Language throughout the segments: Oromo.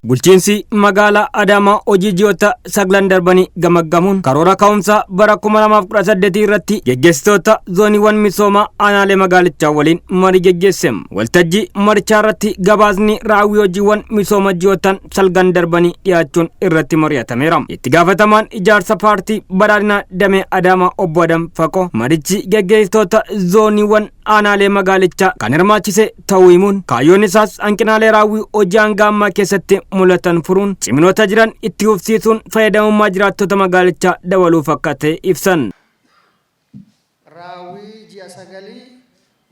Bulchiinsi magaalaa Adaamaa hojii ji'oota saglan darbanii gamaggamuun karoora ka'umsaa bara 2018 irratti geggeessitoota zooniiwwan misoomaa aanaalee magaalichaa waliin marii geggeesse. Waltajjii marichaa irratti gabaasni raawwii hojiiwwan misooma ji'ootan salgan darbanii dhiyaachuun irratti mari'atameera. Itti gaafatamaan ijaarsa paartii badhaadhinaa damee Adaamaa obbo Adam Faqoo marichi geggeessitoota zooniiwwan aanaalee magaalichaa kan hirmaachise ta'uu himuun kaayyoon isaas hanqinaalee raawwii hojii hanga ammaa keessatti mul'atan furuun ciminoota jiran itti fufsiisuun fayyadamummaa jiraattota magaalichaa dabaluuf akka ta'e ibsan. Raawwii ji'a sagalii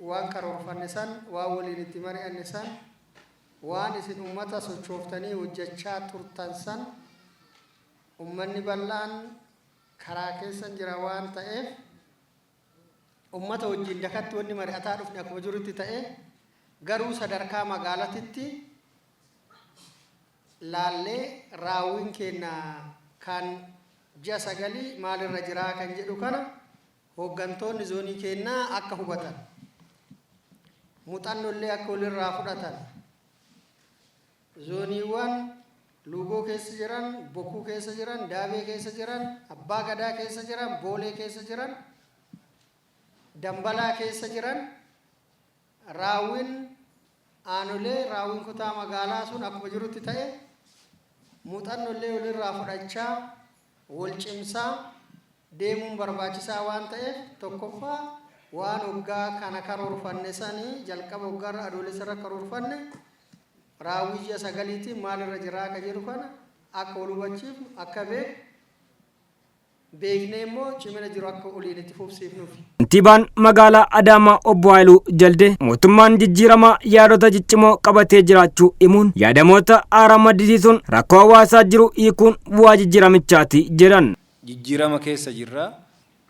waan karoorfanne san, waan waliin itti mari'anne san, waan isin ummata sochooftanii hojjachaa turtan san ummanni bal'aan karaa keessan jira waan ta'eef ummata wajjin dakatti wanni mari'ataa dhufne akkuma jirutti ta'ee garuu sadarkaa magaalatitti laallee raawwiin keenna kan ji'a sagalii maalirra jiraa kan jedhu kana hooggantoonni zoonii keennaa akka hubatan muxannollee akka walirraa fudhatan Zooniiwwan Luugoo keessa jiran, Bokkuu keessa jiran, Daabee keessa jiran, Abbaa Gadaa keessa jiran, Boolee keessa jiran, Dambalaa keessa jiran raawwiin aanolee, raawwiin kutaa magaalaa sun akkuma jirutti ta'e muuxannollee walirraa fudhachaa, wal cimsaa deemuun barbaachisaa waan ta'eef tokkoffaa waan waggaa kana karoorfanne sanii jalqaba waggaarra Adoolessarra karoorfanne raawwii ji'a sagaliitiin maalirra jiraa ka jedhu kana akka wal hubachiifnu akka beeknu beeknee immoo cimina jiru akka oliin itti fufsiifnuufi. Kantiibaan magaalaa Adaamaa obbo Haayiluu Jaldee mootummaan jijjiiramaa yaadota ciccimoo qabatee jiraachuu himuun yaadamoota haaraa maddisiisuun rakkoo hawaasaa jiru hiikuun bu'aa jijjiiramichaati jedhan. Jijjiirama keessa jirra.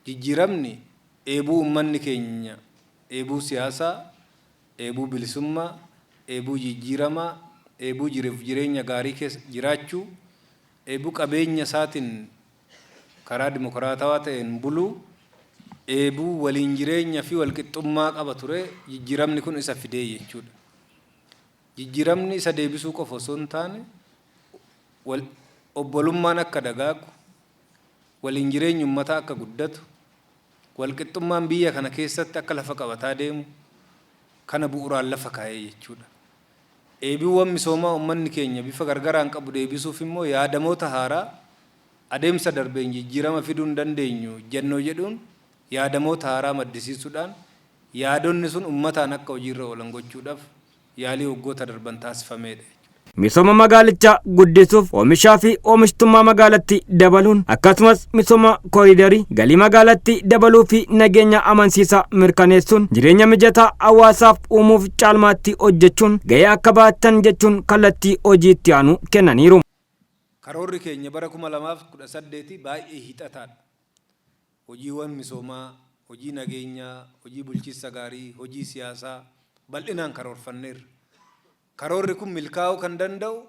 Jijjiiramni dheebuu ummanni keenya dheebuu siyaasaa, dheebuu bilisummaa, dheebuu jijjiiramaa, dheebuu jiruuf jireenya gaarii keessa jiraachuu, dheebuu qabeenya isaatiin karaa dimokiraatawaa ta'een buluu, dheebuu waliin jireenya fi walqixxummaa qaba ture jijjiiramni kun isa fidee jechuudha. Jijjiiramni isa deebisuu qofa osoo hin taane wal obbolummaan akka dagaagu, waliin jireenyi ummataa akka guddatu, walqixxummaan biyya kana keessatti akka lafa qabataa deemu kana bu'uraan lafa kaa'ee jechuudha. Dheebiiwwan misoomaa ummanni keenya bifa gargaraan qabu deebisuuf immoo yaadamoota haaraa adeemsa darbeen jijjiirama fiduu hin dandeenyu ejjennoo jedhuun yaadamoota haaraa maddisiisuudhaan yaadonni sun ummataan akka hojiirra oolan gochuudhaaf yaalii waggoota darban taasifameedha jechuudha. Misooma magaalichaa guddisuuf oomishaa fi oomishtummaa magaalatti dabaluun akkasumas misooma koriidarii galii magaalatti dabaluu fi nageenya amansiisaa mirkaneessuun jireenya mijataa hawaasaaf uumuuf caalmaatti hojjechuun gahee akka bahattan jechuun kallattii hojii itti aanu kennaniiru. Karoorri keenya bara 2018 baay'ee hiixataadha. Hojiiwwan misoomaa, hojii nageenyaa, hojii bulchiinsa gaarii, hojii siyaasaa bal'inaan karoorfanneerra. Karoorri kun milkaa'uu kan danda'u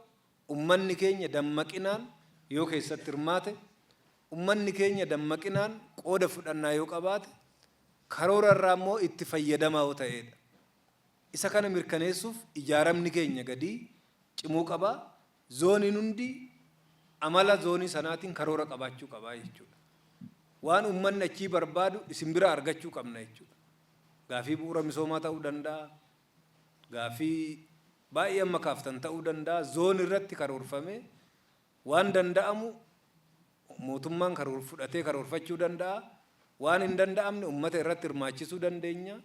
ummanni keenya dammaqinaan yoo keessatti hirmaate, ummanni keenya dammaqinaan qooda fudhannaa yoo qabaate, karoora irraa immoo itti fayyadamaa yoo ta'eedha. Isa kana mirkaneessuuf ijaaramni keenya gadii cimuu qaba. Zooniin hundi amala zoonii sanaatiin karoora qabaachuu qaba jechuudha. Waan ummanni achii barbaadu isin biraa argachuu qabna jechuudha. Gaafii bu'uura misoomaa ta'uu danda'a. Gaaffii baay'ee amma kaaftan ta'uu danda'a. Zoon irratti karoorfamee waan danda'amu mootummaan karoor fudhatee karoorfachuu danda'a. Waan hin danda'amne ummata irratti hirmaachisuu dandeenya.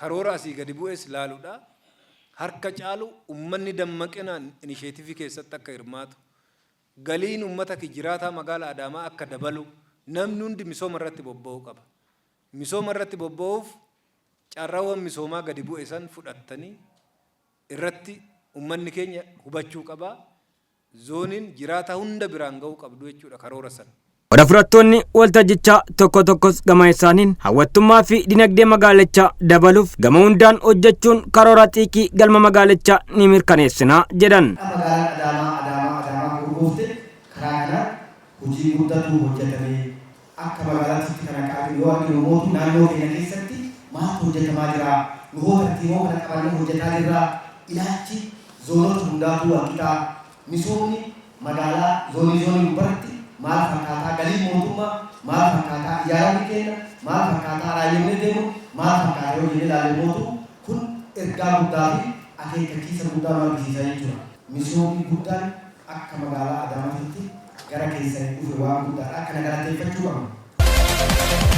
Karoora asii gadi bu'es laaluudha. Harka caalu ummanni dammaqinaan inisheetivii keessatti akka hirmaatu, galiin ummata jiraataa magaala Adaamaa akka dabalu namni hundi misooma irratti bobba'uu qaba. Misooma irratti bobba'uuf carraawwan misoomaa gadi bu'e san fudhattanii irratti ummanni keenya hubachuu qaba. Zooniin jiraataa hunda biraan ga'uu qabdu jechuudha karoora san. Qooda fudhattoonni waltajjichaa tokko tokkos gama isaaniin hawwattummaa fi dinagdee magaalichaa dabaluuf gama hundaan hojjechuun karoora xiiqii galma magaalichaa ni mirkaneessina jedhan. Magaalaan Adaamaa Adaamaa Adaamaa gurgoofte karaa kanaan hojii guddatu hojjetame. Akka magaalaatti kana qaabni yoo arginu mootu naannoo keenya keessatti maaltu hojjetamaa jira? Nu hoo tartiiboo kana qabannee hojjetaa jirraa? Ilaalchi zoonota hundaatuu wal qixaa? Misoomni magaalaa zoonii zoonii gubbaatti maal fakkaataa, galiin mootummaa maal fakkaataa, ijaaramni keenya maal fakkaataa, raayyamni deemu maal fakkaataa yoo jennee ilaalle mootu kun ergaa guddaa fi akeekkachiisa guddaa nu argisiisa jechuudha. Misoomni guddaan akka magaalaa Adaamaatti gara keessanii dhufe waan guddaadha. Kana galateeffachuu qabna.